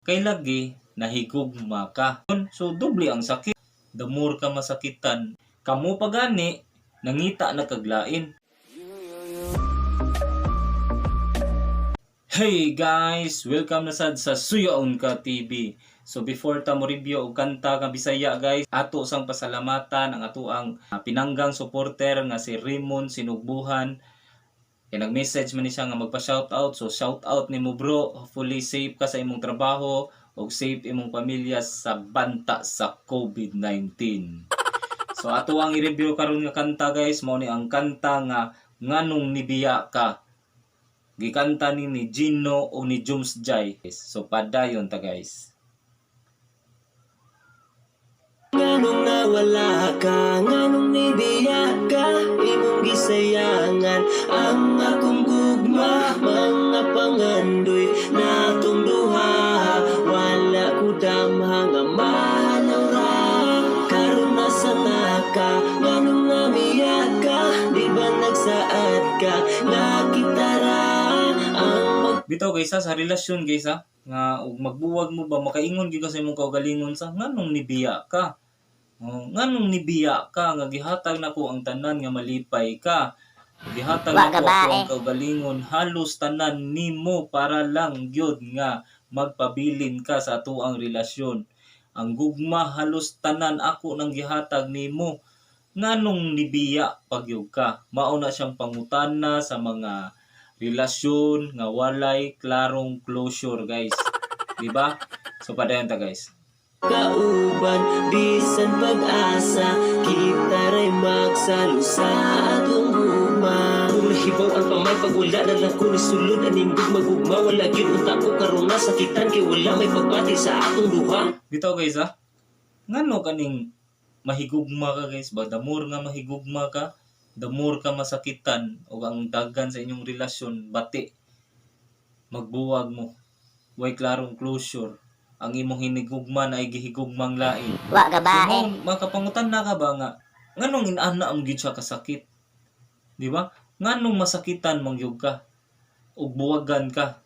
Kay lagi nahigugma ka. So doble ang sakit. The more ka masakitan, kamo pa gani nangita na kaglain. Hey guys, welcome na sad sa Suyaon Ka TV. So before ta mo review og kanta nga Bisaya, guys, ato sang pasalamatan ang atoang pinanggang supporter nga si Raymond Sinugbuhan. Kay nag-message man ni siya nga magpa-shoutout. So shoutout nimo, bro. Hopefully safe ka sa imong trabaho ug safe imong pamilya sa banta sa COVID-19. So ato ang i-review karon nga kanta, guys, mao ni ang kanta nga "Nganong Nibiya Ka". Gikanta ni Gino o ni Jums Jai. So padayon ta, guys. Nganong nawala ka, nganong nibiya ka? Imong gisayangan ang akong gugma, mga pangandoy natong duha. Wala ko damha nga mahalaw ra. Karon nasa na ka, nganong namiya ka? Di ba nagsaad ka nga kita ra ang mag Bitaw, guys, ha, sa relasyon, guys, ha, nga ug magbuwag mo ba, makaingon gyud ka sa imong kaugalingon sa nganong nibiya ka. Oh, nganong nibiya ka nga gihatag nako ang tanan nga malipay ka. Gihatag Wa nako ka ba, ako ang eh? kaugalingon, halos tanan nimo para lang gyud nga magpabilin ka sa atoang relasyon. Ang gugma, halos tanan ako nang gihatag nimo. Nganong nibiya pagyud ka? Mao na siyang pangutana sa mga relasyon nga walay klarong closure, guys. Di ba? So padayon ta, guys. Kauban bisan pag-asa, kita ray magsalo sa atong gugma. Kung nahibaw ang pamay pag wala na lang ko nisulod aning gugma gugma, wala gyud unta ko karon sakitan kay wala may pagbati sa atong duha. Bitaw, guys, ha. Ngano kaning mahigugma ka, guys ba, the more nga mahigugma ka, the more ka masakitan o ang dagan sa inyong relasyon bati, magbuwag mo. Way klarong closure. Ang imong hinigugma na ay gihigugmang lain. Wa ka So, ba eh? makapangutan na ka ba nga nganong inana ang gyud siya kasakit? Di ba? Nganong masakitan man gyud ka ug buwagan ka?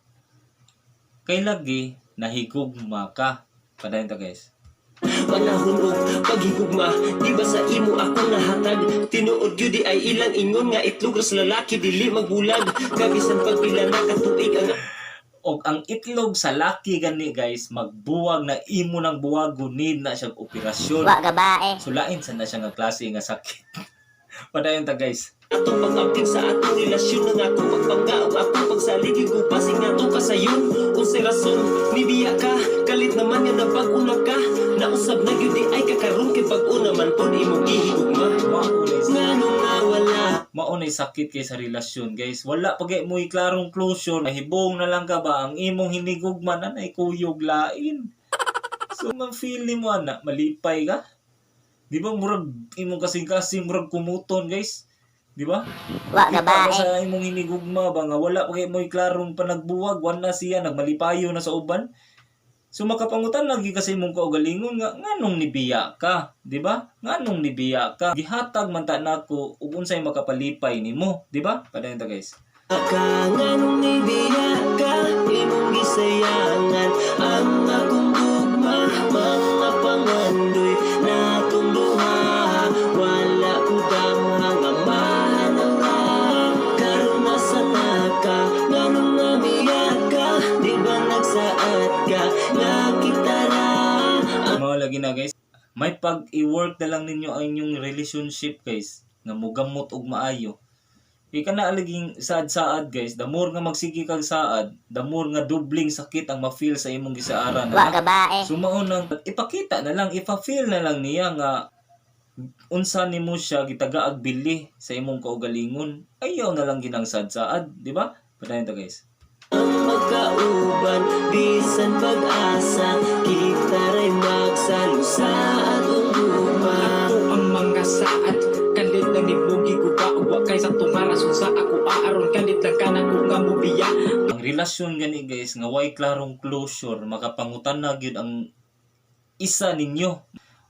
Kay lagi nahigugma ka. Padayon ta, guys. Panahon og paghigugma, di ba sa imo ako nahatag? Tinuod gyud di ay ilang ingon nga itlog ra sa lalaki dili magbulag, kabisan pag pila na katuig ang Og ang itlog sa laki gani, guys, magbuwag na imo nang buwagon, need na siyang operasyon. Wa ka ba eh? So lain sa na siya nga klase nga sakit. Padayon ta, guys. Atong pag-update sa atong relasyon ng akong pagpangga ug akong pagsalig gupasing atong kasayon. Unsay rason nibiya ka? Kalit naman nga nabag-o na ka. Nausab na gyud di ay kakaron kay bag-o naman pod imong gihigugma. Nganong nawala Mao nay sakit kay sa relasyon, guys. Wala pa gay mo'y klarong closure. Nahibong na lang ka ba ang imong hinigugma na nay kuyog lain. So man feel nimo ana, malipay ka? Di ba murag imong kasing-kasing murag kumuton, guys? Di ba? Wa ka Kita ba ba eh? sa imong hinigugma ba nga wala pa kay mo'y klarong panagbuwag, wala siya nagmalipayo na sa uban. So makapangutan lagi kasi imong kaugalingon nga nganong nibiya ka, di ba? Nganong nibiya ka? Gihatag man ta nako ug unsay makapalipay nimo, di ba? Padayon ta, guys. ka, nganong nibiya ka? Imong gisayangan ang akong gugma, mga pangandoy natong duha. Wala ko damha nga mahalaw ra. Karon nasa na ka, nganong namiya ka? Di ba nagsaad ka nga kita ra Mao lagi na, guys. May pag i-work na lang ninyo ang inyong relationship, guys, nga mugamot og maayo. Kay kana laging saad-saad, guys, the more nga magsige kag saad, the more nga dubling sakit ang ma-feel sa imong gisaaran. Wa ka ba eh? So mao nang ipakita na lang, ipa-feel na lang niya nga unsa nimo siya gitagaag bili sa imong kaugalingon. Ayaw na lang ginang saad-saad, di ba? Padayon ta, guys. Ang magkauban bisan pag-asa, kita ray magsalo sa atong gugma. Ato ang mga saad. Kalit lang ni Bugi guba. Wa kay sa nga rason sa ako aaron. Kalit lang ka na ko nga mubiya. Ang relasyon gani, guys, nga way klarong closure, makapangutan na gyud ang isa ninyo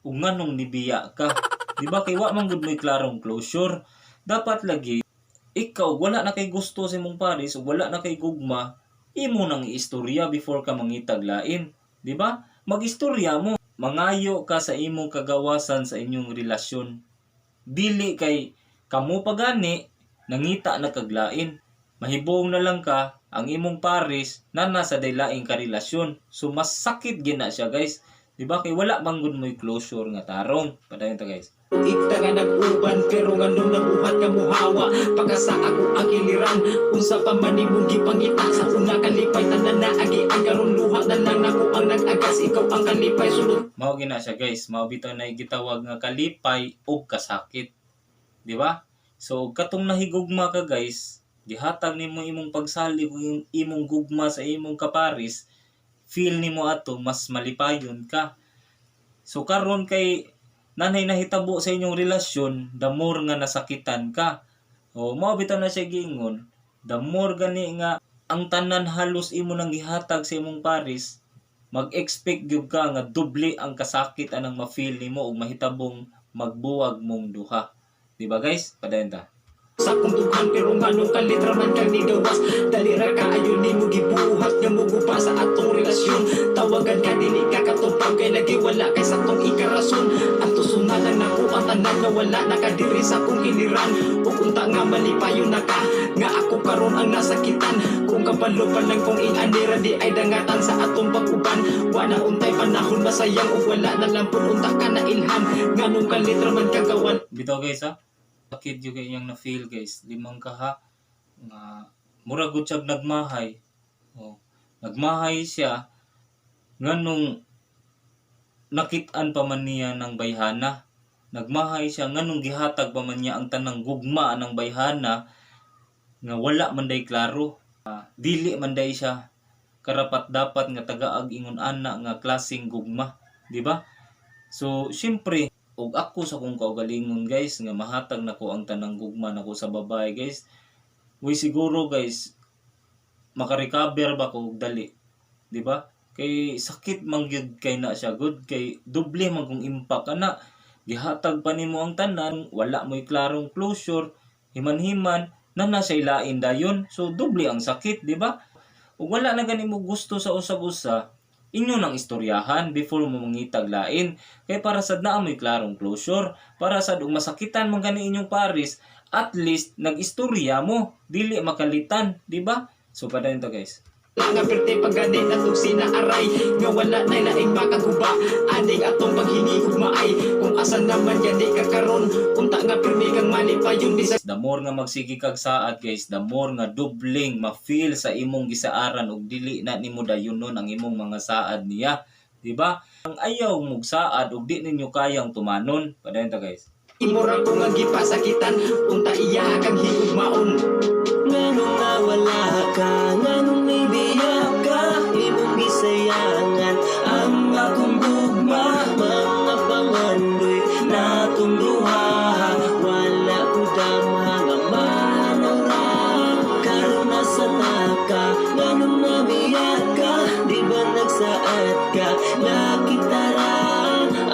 ug nganong nibiya ka. Di ba kay wa man gud mo'y klarong closure? Dapat lagi ikaw wala na kay gusto sa imong pares ug wala na kay gugma, imo nang iistorya before ka mangitag lain. Di ba? Magistorya mo. Mangayo ka sa imong kagawasan sa inyong relasyon. Dili kay kamo pa gani nangita na kaglain. Mahibong na lang ka ang imong pares na nasa daylaing karelasyon. So mas sakit gina siya, guys. Di ba? Kay wala man gud mo'y closure nga tarong. Padayon ta, guys. Ikta nga nag-uban pero nganong nabuhat nga muhawa pagkasa ako ang iliran unsa pa man imong gipangita sa una kalipay tanan na agi ang karon luha na lang nako ang nag-agas ikaw ang kalipay sulod. Mao gina siya, guys. Mao bitaw na gitawag nga kalipay og kasakit. Di ba? So katong nahigugma ka, guys, gihatag nimo imong pagsalig ug imong gugma sa imong kaparis, feel nimo ato mas malipayon ka. So karon kay nanay nahitabo sa inyong relasyon, the more nga nasakitan ka. O mao bitaw na siya giingon, the more gani nga ang tanan halos imo nang gihatag sa imong pares, mag-expect gyud ka nga doble ang kasakit anang ma-feel nimo ug mahitabong magbuwag mong duha. Di ba, guys? Padayon ta. Sa akong dughan pero nganong kalitra man kang nigawas dali ra kaayo nimo gibuhat nga muguba sa atong relasyon tawagan ka dili ka katupag kay lagi wala kay sa atong ikarason ang tusunan lang nako ang tanan nga wala nakadiri sa akong iliran ug unta nga malipayon na ka nga ako karon ang nasakitan kung kabalo pa lang kung inanira di ay dangatan sa atong pag-uban wa na untay panahon masayang ug wala na lang pud unta ka na ilhan nganong kalitra man ka kawal. Bitaw, guys, ha. Sakit yung iyang na feel, guys. Limang kaha nga mura gud siyag nagmahay. Oh, nagmahay siya nganong nakit-an pa man niya ng bayhana. Nagmahay siya nganong gihatag pa man niya ang tanang gugma ng bayhana nga wala man day klaro. Ah, dili man day siya karapat dapat nga tagaag ingon ana nga klaseng gugma, di ba? So, syempre, og ako sa akong kaugalingon, guys, nga mahatag nako ang tanang gugma nako sa babae, guys. Uy, siguro, guys, makarecover ba ko og dali, di ba? Kay sakit man gyud kay na siya good kay doble man kung impact ana. Gihatag pa nimo ang tanan, wala mo'y klarong closure, himan-himan na nasa ilain dayon. So doble ang sakit, di ba? Ug wala na gani mo gusto sa usag-usa, inyo nang istoryahan before mo mangitag lain kay para sad naa mo'y klarong closure, para sad ug masakitan man gani inyong pares, at least nag-istorya mo, dili makalitan, di ba? So padayon to, guys. Nga perte pagani natong sinaaray nga wala na laing makaguba aning atong paghinigugmaay kung asa naman gani ka karon unta nga pirmi kang malipayon bisan The more nga magsige kag saad, guys, the more nga dubling ma-feel sa imong gisaaran ug dili na nimo dayunon ang imong mga saad niya, di ba? Ang ayaw mog saad ug di ninyo kayang tumanon. Padayon to, guys. Imo ra ko nga gipasakitan unta iya kang higugmaon. Nganong nawala ka, nganong nibiya ka? Imong gisayangan ang akong gugma. Mga pangandoy natong duha, wala ko damha nga mahanaw ra. Karon nasa na ka, nganong nabiya ka? Di ba nagsaad ka, nakita ra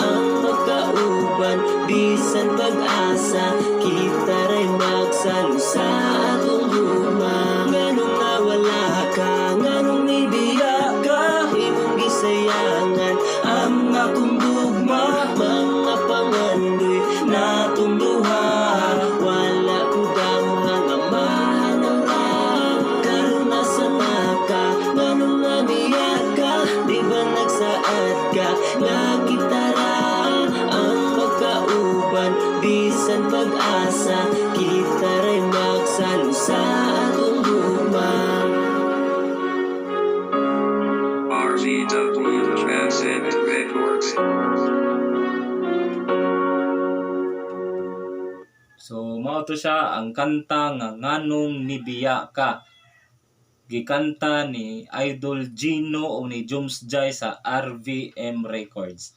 ang magkauban? Bisan pag-asa, kita ra'y magsalo sa atong gugma. Nganong nawala ka, nganong nibiya ka? Imong gisayangan ang akong gugma. Mga pangandoy natong duha, wala ko damha nga mahanaw ra. Karon nasa na ka, nganong nabiya ka? Di ba nagsaad ka, nakita ra ang magkauban? Bisan pag-asa, kita ra'y magsalo sa atong gugma. RVW Transcend Records. So mao to siya ang kanta nga "Nganong Nibiya Ka". Gikanta ni Idol Gino o ni Jums Jai sa RVM Records.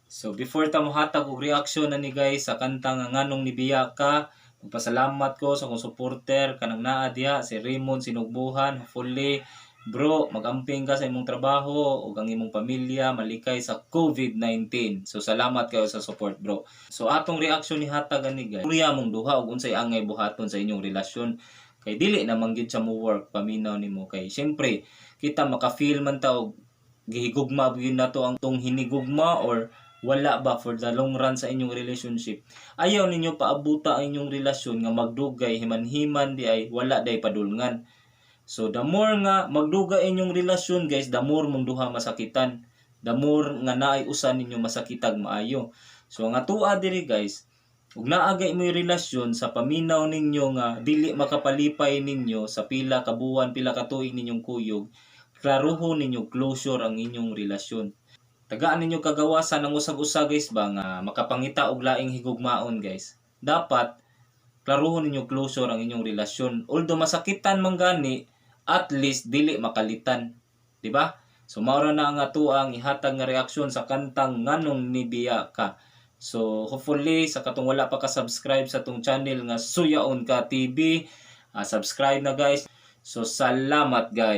So before ta mohatag og reaction na ni, guys, sa kanta nga "Nganong Nibiya Ka", magpasalamat ko sa akong supporter kanang naa diha si Raymond Sinugbuhan. Hopefully, bro, magamping ka sa imong trabaho ug ang imong pamilya malikay sa COVID-19. So salamat kayo sa support, bro. So atong reaction ni hatag ani, guys. Istorya mong duha ug unsay angay buhaton sa inyong relasyon kay dili naman gyud siya mo work paminaw nimo kay syempre kita maka-feel man ta og Gihigugma ba gyud nato ang tong hinigugma or wala ba for the long run sa inyong relationship? Ayaw ninyo paabuta ang inyong relasyon nga magdugay himan-himan di ay wala day padulngan. So the more nga magdugay inyong relasyon, guys, the more mong duha masakitan. The more nga naay usa ninyo masakitag maayo. So ang atoa diri, guys, ug naa gay mo'y relasyon sa paminaw ninyo nga dili makapalipay ninyo sa pila ka buwan, pila ka tuig ninyong kuyog, klaruhon ninyo closure ang inyong relasyon. Tagaan ninyo kagawasan ang usag-usa, guys, ba nga makapangita og laing higugmaon, guys. Dapat klaruhon ninyo closure ang inyong relasyon. Although masakitan man gani, at least dili makalitan. Di ba? So mao ra na ang atoang ihatag nga reaksyon sa kantang "Nganong Nibiya Ka". So hopefully sa katong wala pa ka subscribe sa atong channel nga Suyaon Ka TV, subscribe na, guys. So salamat, guys.